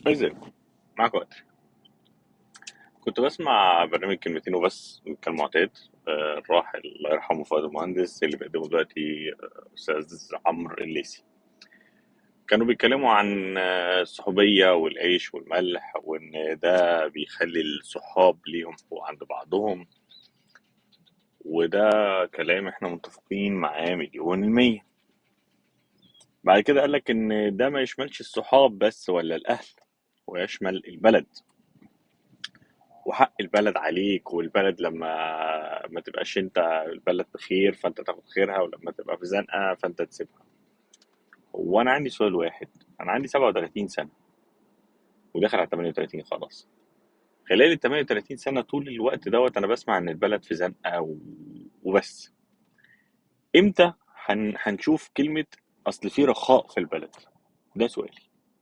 ازيكم؟ معاكم وقت. كنت بسمع برنامج كلمتين وبس كالمعتاد. الراحل الله يرحمه فؤاد المهندس اللي بيقدمه دلوقتي، أستاذ عمرو الليثي. كانوا بيتكلموا عن الصحوبية والعيش والملح، وإن ده بيخلي الصحاب ليهم حقوق عند بعضهم، وده كلام احنا متفقين معاه 1,000,000%. بعد كده قال لك إن ده ما يشملش الصحاب بس ولا الأهل، ويشمل البلد وحق البلد عليك، والبلد لما ما تبقاش انت البلد بخير فانت تاخد خيرها، ولما تبقى في زنقة فانت تسيبها. وانا عندي سؤال واحد، انا عندي 37 سنة وداخل على 38 خلاص. خلال ال 38 سنة طول الوقت دوت انا بسمع ان البلد في زنقة وبس. امتى هنشوف كلمة اصل في رخاء في البلد؟ ده سؤالي.